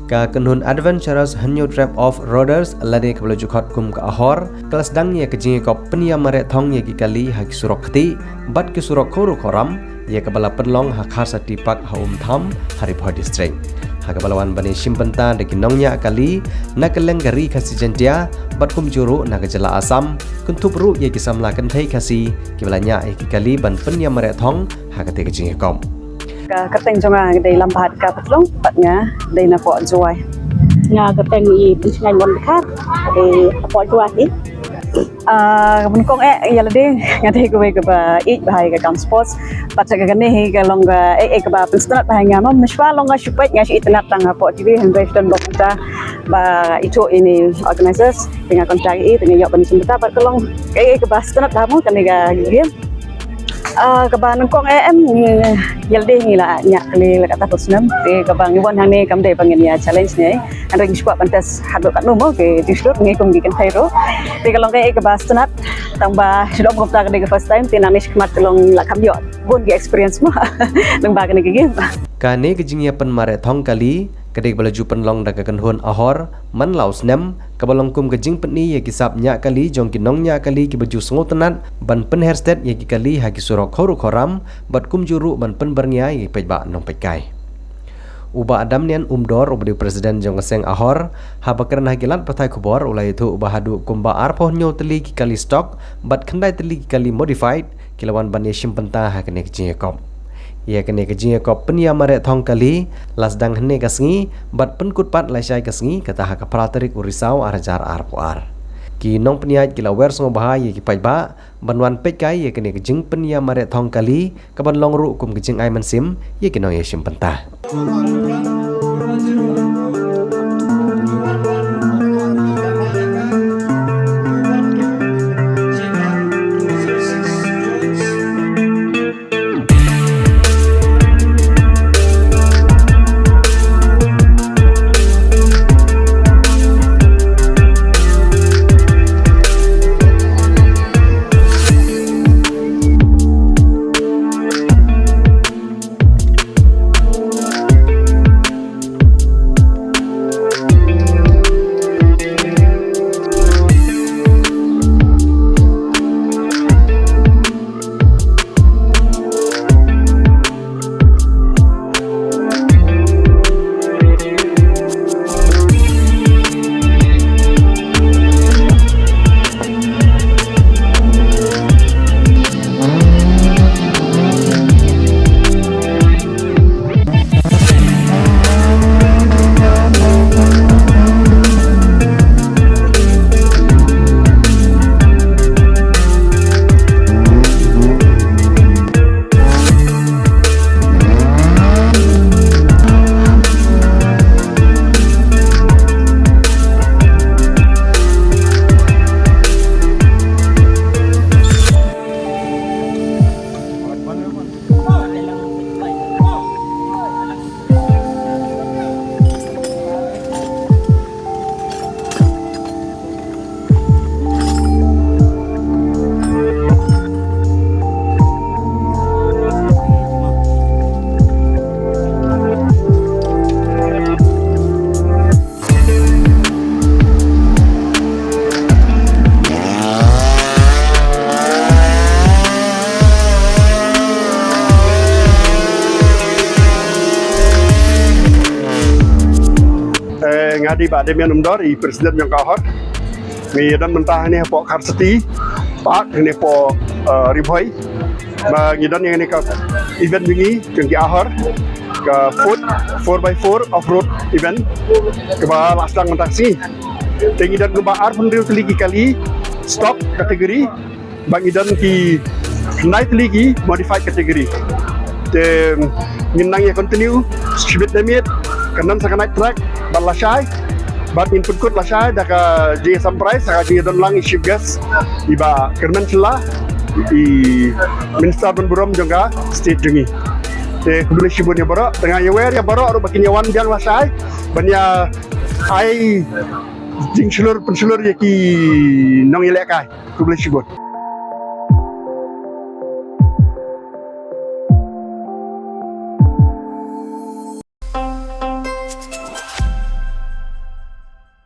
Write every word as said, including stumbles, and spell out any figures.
Ka kynhun Adventurous Hynñiewtrep Off-Roaders lane kaba la ju khot kum ka AHOR, ka la sdang ïa ka jingïakop pynïamareh thong ïa ki kali ha ki surok kti bad ki surok khawru khawram, ïa kaba la pynlong ha Kharsati Park ha Umtham, ha Ri Bhoi District. Ha kaba la wan ban ïashim bynta da ki nongñiah kali na kylleng ka Ri Khasi Jaintia bad kumjuh ruh na ka jylla Assam, kynthup ruh ïa ki samla kynthei Khasi kiba la ñiah ïa ki kali ban pynïamareh thong ha katei ka jingïakop. Ka kyrteng jong nga dei Lambahad Ka Patlong, bad nga dei na poh Jowai. Nga kyrteng i Pynshngaiñ Wanbakhar, dei na poh Jowai hi. Ah, kaba nyngkong eh ïa lade nga dei kawei kaba ïeit bha ïa ka kam sports. Bad sa kane hi ka long kaei kaei kaba pynsngewtynnat bha ïa nga, mo, mynshuwa long nga shu peit, nga shu itynnat tang hapoh T V, hynrei sdang bok mynta ba ithuh ïa ini organizers, te nga contact ïa i, te nga ïoh ban ïashim bynta, bad ka long kaei kaei kaba sngewtynnat bha, mo, kane ka game. Ah, kaba nyngkong eh em, ngi, ïa lade ngi la ñiah kali la katto katne snem. Te kaba ngi wan hangne kam dei ba ngin ïa challenge ne. Hynrei ngi shu kwah ban test haduh katno mo ki jingshlur ngi kum ki kynthei ruh. Te ka long kaei kaba sngewtynnat, tang ba shu dom kumta ka dei ka first time, te nangne shakhmat ka long la kham ïoh bun ki experience mo lyngba kane ka game. Kane ka jingïapynmareh thong kali ka dei kaba la ju pynlong da ka kynhun AHOR man la u snem, kaba long kum ka jingpyni ïa ki sap ñiah kali jong ki nongñiah kali kiba ju sngewtynnat ban pynher stet ïa ki kali ha ki surok khawru khawram, bad kumjuh ruh ban pynbyrngia ïa ki paidbah nongpeitkai. U Bah Damnian Umdor, uba dei u president jong ka seng AHOR, haba kren ha ki lad pathai khubor, u la ïathuh ba haduh kumba arphew hynñiew tylli ki kali stock bad khyndai tylli ki kali modified ki la wan ban ïashim bynta ha kane ka jingïakop. Ïa kane ka jingïakop pynïamareh thong kali la sdang hynne ka sngi bad pynkut pat lashai ka sngi, kata ha ka phra tarik u Risaw ar hajar arphew ar. Ki nongpynïaid ki la wer sngewbha ïa ki paidbah ban wan peitkai ïa kane ka jingpynïamareh thong kali, kaban long ruh kum ka jingai mynsiem ïa ki nongïashim bynta. Eh, nga dei Bah Damian Umdor, i president jong ka AHOR. Ngi ïa don mynta hangne hapoh Kharsati Park, hangne hapoh, eh, Ri Bhoi. Ba ngi don ïa kane ka event jong ngi, jong ki AHOR, ka foot, four by four off-road event, kaba la sdang mynta ka sngi. Te ngi don kumba arphew hynriew tylli ki kali stock category, ba ngi don ki khyndai tylli ki modified category. Te ngin nang ïa continue shibit na miet, kan don sa ka night track bad lashai, bad ngin pynkut lashai da ka jingïasaphriang, sa ka jingïadon lang i chief guest, i Bah Kyrmen Shylla, i Minister ban burom jong ka state jong ngi. Te khublei shibun ïa baroh, te nga ïawer ïa baroh ruh ba kin ïawan biang lashai ban ïa ai jingshlur pynshlur ïa ki nongïalehkai. Khublei shibun.